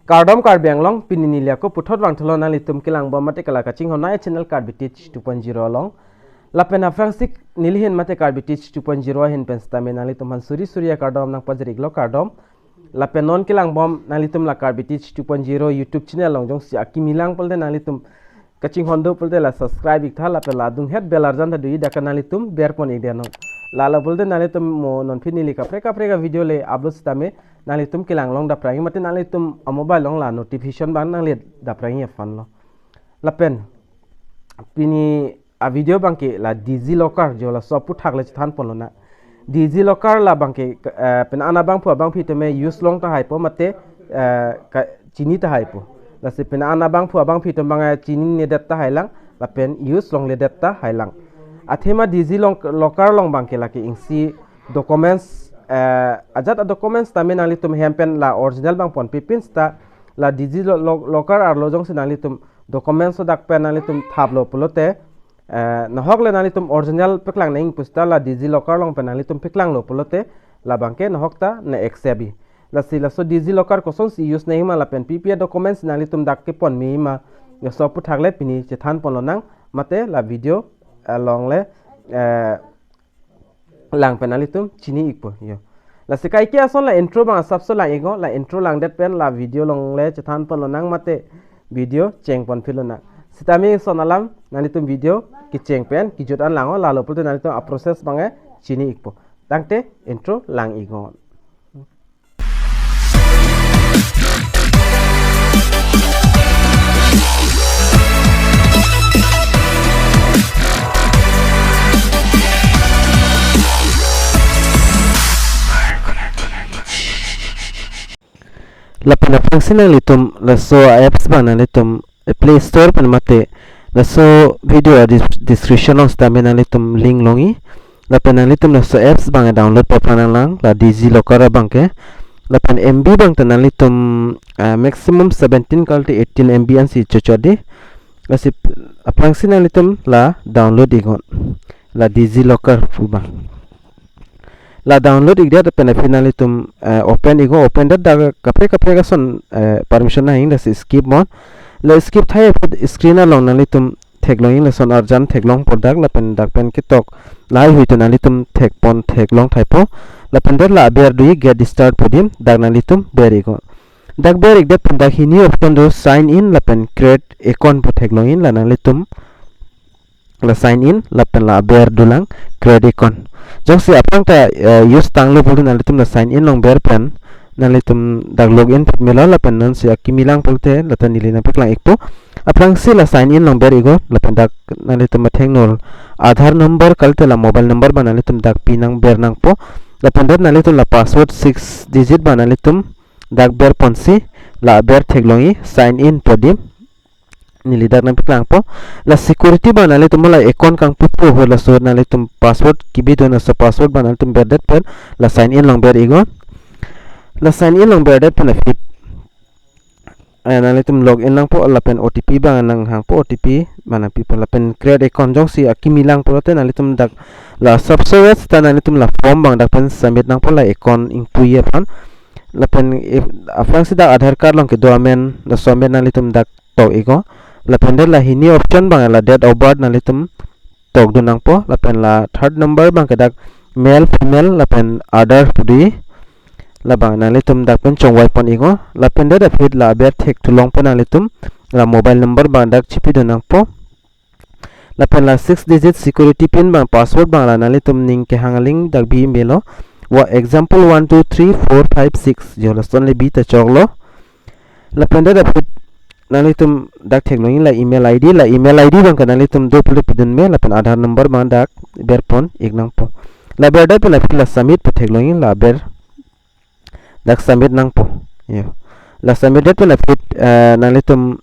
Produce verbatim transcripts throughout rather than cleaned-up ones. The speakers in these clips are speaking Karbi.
Kardom Karbi Anglong, pini neli ako puthot vangthulo nanglitum kelangbom mate kala kachinghon nai channel Karbi Teach two point zero along. Lapen aphrangsi neli ahin mate Karbi Teach two point zero ahin pen sitame nanglitum aphan suri suri akardom nangpajir-iklo, kardom. Lapen non kelangbom nanglitum la Karbi Teach two point zero YouTube channel along jongsi akimi lang pulote nanglitum kachinghon do pulote la subscribe-iktha lapen la adunghet bell arjan ta doji, dak ke nanglitum berpon-ikdet non. Lalo pulote nanglitum mo nonphi neli kaprek kaprek avideo le upload sitame nanglitum kelang longdapprang mate nanglitum amobile along la notification abang nangledapprang aphanlo. Lapen pini avideo abangke la DigiLocker jo laso aphuthak le chethanponlonang. DigiLocker la abangke, eh, penang abangphu abangphi tame use long tahaipo mate, eh, ka-, chini tahaipo. Lasi penang abangphu abangphi tame abang, eh, chininedet tahailang lapen use longledet tahailang. Athema DigiLocker along abangke lake isi documents, eh, ajat a-documents tame nanglitum hem pen la original abang ponpipin seta la DigiLocker arlo jongsi nanglitum documents ladak pen nanglitum thaplo pulote, eh, nahok le nanglitum original paklang nangji puseta la DigiLocker along pen nanglitum paklanglo pulote labangke nahok ta na-accept-i. Lasi laso DigiLocker kosonsi use nangjima lapen pi pi a-documents nanglitum dak keponmejima, laso aphuthak le pini chethanponlonang mate la video along le, eh, lang pen nanglitum chini-ikpo, yo. Lasi kaike ason la intro abang asapso lang-iknon, la intro langdet pen la video along le chethanponlonang mate video chengponpilonang. Sitame lason alam nanglitum video kecheng pen kejut an langnon, lalo pulote nanglitum a-process abang, eh, chini-ikpo. Tangte intro lang-iknon. Lapen aphrangsi nanglitum laso apps abang nanglitum Play Store pen mate laso video a-dis-, description along sitame nanglitum link longji. Lapen nanglitum laso apps abang download paphrang nanglang, la DigiLocker abangke. Lapen M B abang ta nanglitum, ah, maximum seventeen kalte eighteen M B ansi chochot dei. Lasi ap-, aphrangsi nanglitum la download-iknon, la DigiLocker pu abang. La download-ikdet pen aphi nanglitum, eh, open-iknon, open det dak kaprek kaprek ason, eh, permission nangji, lasi skip non. La skip thai aphi screen along nanglitum theklongji, lason arjan theklongpo dak, lapen dak pen ketok lahai hui ta nanglitum thekpon theklong thaipo. Lapen det la aber doji get start pu adim, dak nanglitum ber-iknon. Dak ber-ikdet pen dak hini option do sign in lapen create account pu theklongji, la nanglitum la sign in lapen la aber dolang create account. Jongsi aphrang ta, eh, use tanglo pulote nanglitum la sign in along ber pen nanglitum dak log in phit melo lapen nonsi akimi lang pulote lata neli nangpaklang-ikpo. Aphrangsi la sign in along ber-iknon lapen dak nanglitum athengno Aadhaar number kalte la mobile number abang nanglitum dak pi nang ber nangpo. Lapen det nanglitum la password six digit abang nanglitum dak berponsi la aber theklongji sign in pu adim. Neli dak nangpaklangpo. La security abang nanglitum la account kangpupo ho laso nanglitum password kebidun, laso password abang nanglitum berdet pen la sign in along ber-iknon. La sign in along berdet pen aphi, eh, nanglitum log in nangpo lapen O T P abang nanghangpo, O T P abang nangpipo lapen create account jongsi akimi lang pulote nanglitum dak la subservice ta nanglitum la form abang dak pen submit nangpo la account ingpuji aphan. Lapen if, aphrangsi dak Aadhaar card along kedo amen, laso amen nanglitum dak tok-iknon. Lapen det la hini option abang la date of birth nanglitum tokdun nangpo. Lapen la third number abangke dak male, female lapen other pu doji. Labang nanglitum dak pen chongvaipon-iknon. Lapen det aphi la aber thekthu long pen nanglitum la mobile number abang dak chipidun nangpo. Lapen la six digit security pin abang password abang la nanglitum ning kehang aling dak bi melo. Wa example one, two, three, four, five, six. Jo lason le bi ta choklo. Lapen det aphi nanglitum dak theklongji la email I D, la email I D abangke nanglitum do pulote pidun me lapen Aadhaar number abang dak berpon-ik nangpo. La berdet pen aphi la submit pu theklongji, la ber dak submit nangpo. Yo. La submit det pen aphi, eh, nanglitum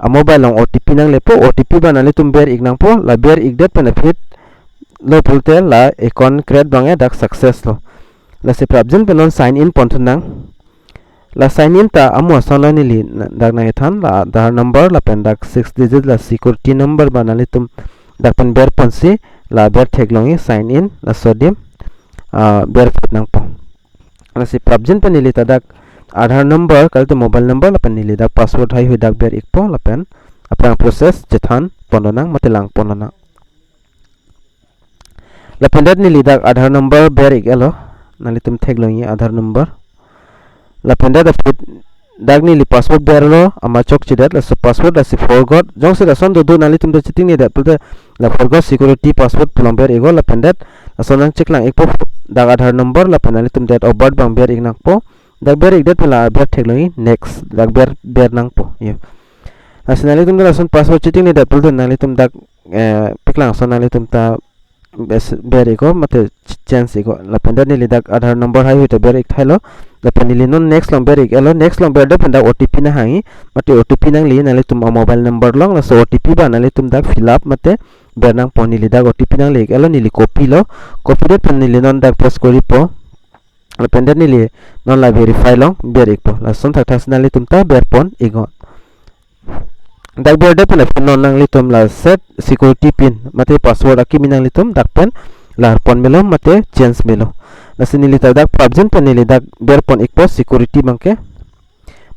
amobile along O T P nanglepo, O T P abang nanglitum ber-ik nangpo, la ber-ikdet pen aphi lo pulote la account create abang dak success lo. Lasi prapjin pen non sign in ponthu nang. La sign in ta amo asonlo, neli na-, dak nangkethan la Aadhaar number lapen dak six digit la security number abang nanglitum dak pen berponsi la aber theklongji sign in, laso adim, ah, berphit nangpo. Lasi prapjin pen neli ta dak Aadhaar number, kalite mobile number, lapen neli dak password haihui dak ber ikpo, lapen aphrang process chethan pon lonang, mate lang pon lonang. Lapen det neli dak Aadhaar number ber ik-elo, nanglitum theklongji Aadhaar number. Lapen det aphi dak neli password berlo, amat chokchedet, laso password lasi forgot, jongsi lason dodo nanglitum ta chetingne det pulote la forgot security password pu along ber iknon, lapen det lason nangcheklang ikpo dak Aadhaar number, lapen nanglitum date of birth abang ber ik nangpo. Dak ber ikdet pen la aber theklongji next, dak ber, ber nangpo. Yo. Lasi nanglitum ta lason password chetingne det pulote nanglitum dak, eh, paklang ason nanglitum ta bes-, ber iknon, mate ch-, change iknon. Lapen det neli dak Aadhaar number haihui ta ber ik thailo. Lapen neli non next along ber ik-elo, next along berdet pen dak O T P nanghangji, mate O T P nangli, nanglitum amobile number along, laso O T P abang nanglitum dak fill up mate ber nangpo. Neli dak O T P nangle ik-elo, neli copy lo, copy det pen neli non dak paste koripo. Lapen det neli non la verify along ber ikpo. Lason thakthak si nanglitum ta ber pon iknon. Dak berdet pen aphi non nanglitum la set security pin mate password akimi nanglitum dak pen lar pon melo mate change melo. Lasi neli ta dak prapjin pen neli dak ber pon ikpo security abangke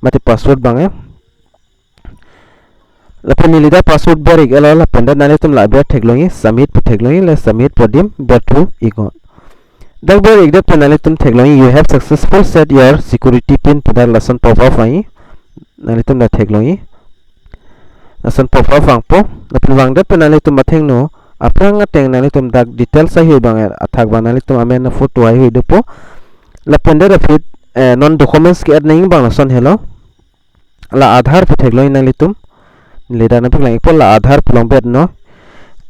mate password abangke. Lapen neli dak password ber ik-elo, lapen det nanglitum la aber theklongji, submit pu theklongji, la submit pu adim berthu iknon. Dak ber ikdet pen nanglitum theklongji, "You have successful set your security pin" pu dak lason pop up vangji. Nanglitum dak theklongji. Lason pop up vangpo. Lapen vangdet pen nanglitum athengno aphrang ateng nanglitum dak details haihui abang athak abang nanglitum amen aphoto haihui dopo. Lapen det aphi, eh, non documents ke-add nangji abang lason helo. La Aadhaar pu theklongji nanglitum. Neli dak nangpaklang ikpo, la Aadhaar pu along bernon.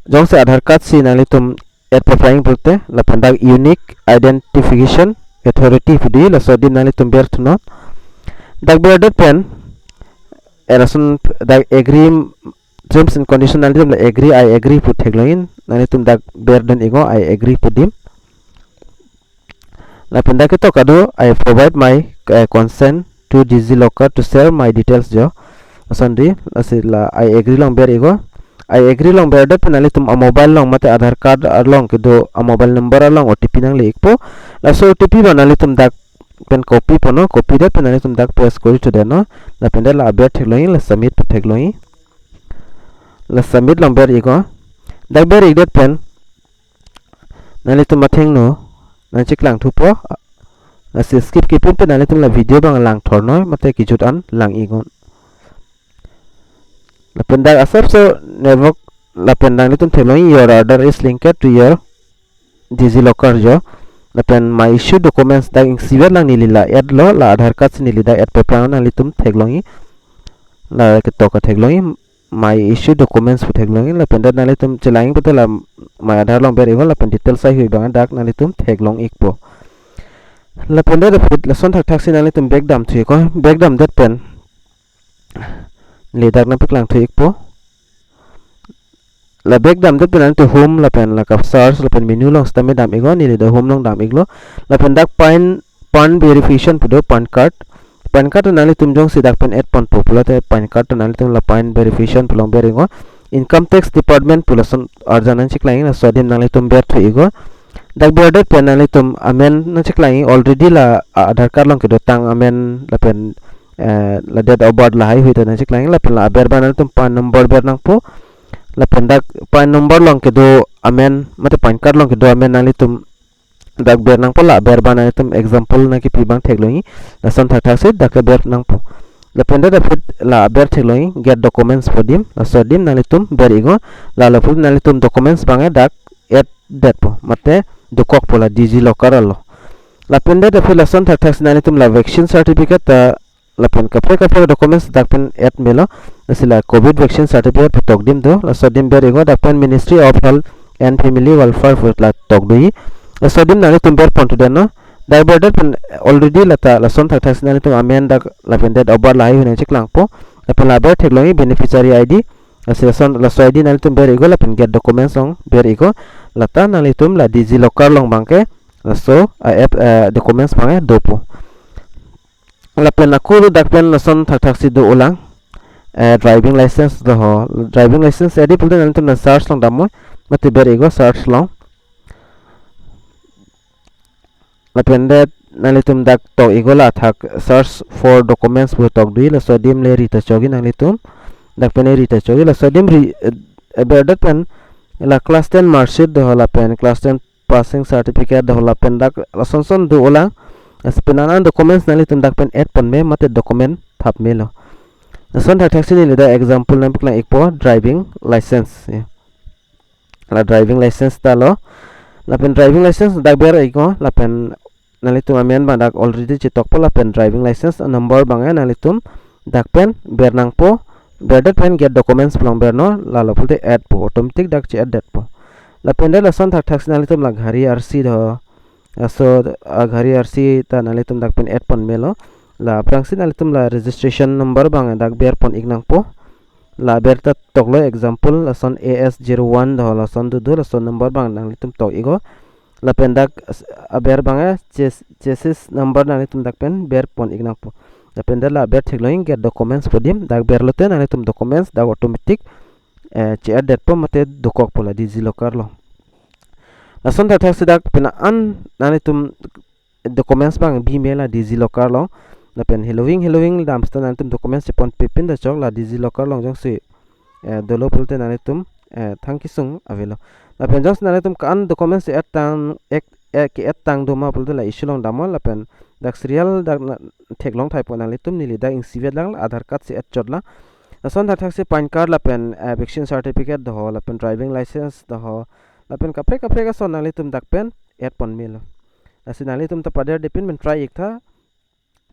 Jongsi Aadhaar card si nanglitum add paphrang pulote, lapen dak unique identification authority pu dei, laso adim nanglitum berthunon. Dak berdet pen, eh, lason dak agree, terms and condition nanglitum la agree, "I agree" pu theklongji, nanglitum dak berdun iknon, "I agree" pu adim. Lapen dak ketok kado, "I provide my, eh, consent to DigiLocker to share my details" jo. Lason dei, lasi la "I agree" along ber iknon. "I agree" along berdet pen nanglitum amobile along mate Aadhaar card along kedo amobile number along O T P nangle ikpo. Laso O T P abang nanglitum dak pen copy ponnon, copy det pen nanglitum dak paste kori thudet non. Lapen det la aber theklongji, la submit pu theklongji. La submit along ber iknon. Dak ber ikdet pen nanglitum athengno nangcheklang thupo. Lasi skip kepin pen nanglitum la video abang lang thornoi mate kejut an lang iknon. Lapen dak asapso network, lapen nanglitum theklongji, "Your Aadhaar is linked to your DigiLocker" jo. Lapen "My issue documents" dak ingsivet lang neli la add lo, la Aadhaar card si neli dak add paphrang, nanglitum theklongji. La ketok ketheklongji, "My issue documents" pu theklongji, lapen det nanglitum chelangji pulote la "My Aadhaar" along ber iknon, lapen details haihui abang dak nanglitum theklong ikpo. Lapen det aphi lason thakthak si nanglitum back damthu iknon, back damdet pen neli dak nangpaklang thu ikpo. La back damdet pen nanglitum home lapen la ka search lapen menu along sitame dam iknon, neli dak home along dam iklo. Lapen dak PAN, PAN verification pu do, PAN card. PAN card nanglitum jongsi dak pen add ponpo pulote PAN card nanglitum la PAN verification pu along ber iknon. Income Tax Department pu lason arjan nangcheklangji, laso adim nanglitum berthu iknon. Dak berdet pen nanglitum amen nangcheklangji, already la Aadhaar card along kedotang amen lapen, eh, la date of birth lahaihui ta nangcheklangji, lapen la aber abang nanglitum PAN number ber nangpo. Lapen dak PAN number along kedo amen mate PAN card along kedo amen nanglitum dak ber nangpo, la aber abang nanglitum example nangkipi abang theklongji. Lason thakthak si dak ke ber nangpo. Lapen det aphi la aber theklongji, "Get documents" pu adim, laso adim nanglitum ber iknon. La lapu nanglitum documents abang dak add detpo mate dokokpo la DigiLocker along. Lapen det aphi lason thakthak si nanglitum la vaccine certificate ta lapen kaprek kaprek documents dak pen add melo. Lasi la Covid vaccine certificate pu tok adim do, laso adim ber iknon. Dak pen Ministry of Health and Family Welfare pu la tok doji. Laso adim nanglitum ber pon thudet non. Dak berdet pen already la ta lason thakthak si nanglitum amen dak lapen date of birth lahaihui nangcheklangpo. Lapen la aber theklongji beneficiary I D. Lasi lason, laso I D nanglitum ber iknon, lapen "Get documents" along ber iknon. La ta nanglitum la DigiLocker along abangke laso, eh, app, eh, documents abangke dopo. Lapen ako dak pen lason thakthak si do-olang, eh, driving license do ho. Driving license edi pulote nanglitum la search along damnoi, mate ber iknon search along. Lapen det nanglitum dak tok ikgo la athak search for documents pu tok do, laso adim le ri ta chokji nanglitum. Dak pen ri ta chokji, laso adim ri, eh, berdet pen la class ten mark sheet do, lapen class ten passing certificate do, lapen dak lason son do olang. Lasi pen an an documents nanglitum dak pen add pon me mate document thap melo. Lason thakthak si neli dak example nangpaklang ikpo, driving license, ya. La driving license ta lo. Lapen driving license dak ber ikgo, lapen nanglitum amen abang dak already chetokpo, lapen driving license number abang, eh, nanglitum dak pen ber nangpo, berdet pen get documents pu along bernon, lalo pulote add po, automatic dak che-add detpo. Lapen dak lason thakthak si nanglitum la gari R C do, laso, ah, gari R C ta nanglitum dak pen add pon melo. La aphrangsi nanglitum la registration number abang dak ber pon ik nangpo. La aber ta toklo, example, lason A S zero one do, lason do do, lason number abang nanglitum tok ikgo. Lapen dak s-, aber abang, eh, chas-, chassis number nanglitum dak pen ber pon ik nangpo. Lapen dak la aber theklong, get documents pu adim dak berlote nanglitum documents dak automatic, eh, che-add detpo mate dokokpo la DigiLocker along. Lason thakthak si dak pen an nanglitum documents abang bi me la DigiLocker along. Lapen heloving heloving dam seta nanglitum documents chepon pipin ta chok, la DigiLocker along jongsi, eh, dolo pulote nanglitum, eh, thang kesung avelo. Lapen jongsi nanglitum ko-an documents add tang ek, eh, ke-add tang do ma pulote la issue along damnon, lapen dak serial dak na theklong thaipo nanglitum, neli dak ingsivet lang, la Aadhaar card si add chot lang. Lason thakthak si PAN card lapen, eh, vaccine certificate do, lapen driving license do, lapen kaprek kaprek ason nanglitum dak pen add pon melo. Lasi nanglitum ta paderdepin pen try iktha.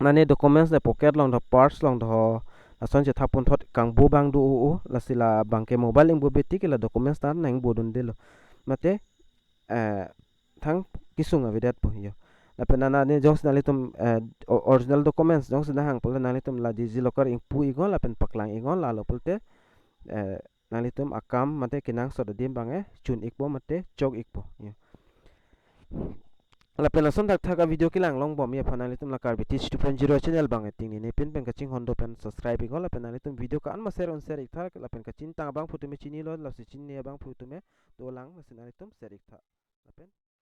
Nani documents le pocket along do, purse along do, lason chethap pon thot kangbo abang do o o, lasi la abang ke mobile ingbo beti ke la documents ta nangbo dundelo. Mate, eh, thang kesung avedetpo, yo. Lapen nana ne jongsi nanglitum, eh, o-, original documents jongsi nanghang pulote nanglitum la DigiLocker ingpu iknon lapen paklang iknon, lalo pulote, eh, nanglitum akam mate kenangsot adim abang, eh, chun ikpo mate chok ikpo, ya. Lapen lason thakthak a video kelang longbom aphan nanglitum la Karbi Teach two point zero channel abang, eh, tingnine pin pen kachinghon do pen subscribe iknon, lapen nanglitum video ko-an ma share un share iktha, lapen kachini tang abangphu atum chinilo, lasi chinine abangphu atum dolang, lasi nanglitum share iktha. Lapen